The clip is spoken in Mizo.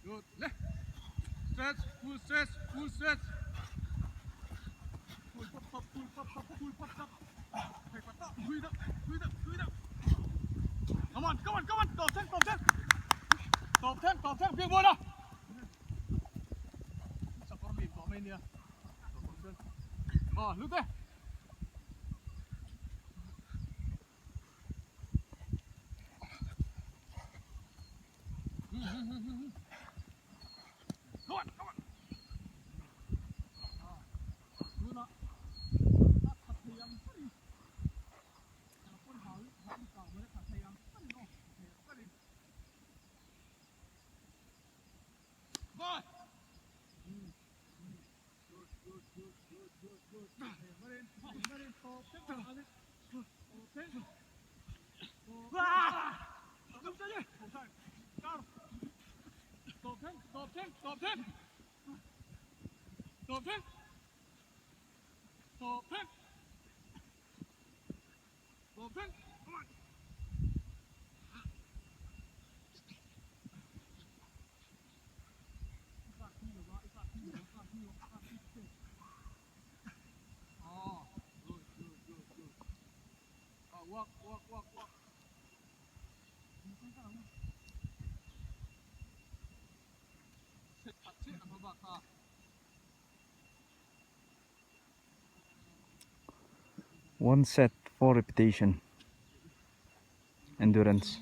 Good. Le. Stretch, full stretch, full stretch. Full pop pop, full pop pop, full pop pop. Come on, come on, come on. Tawp thleng, tawp thleng. Tawp thleng, tawp thleng. Piang buan a. Sakawr lim tawh mai nia. Ah, lut e. Come on, come on. One set, four repetition. Endurance.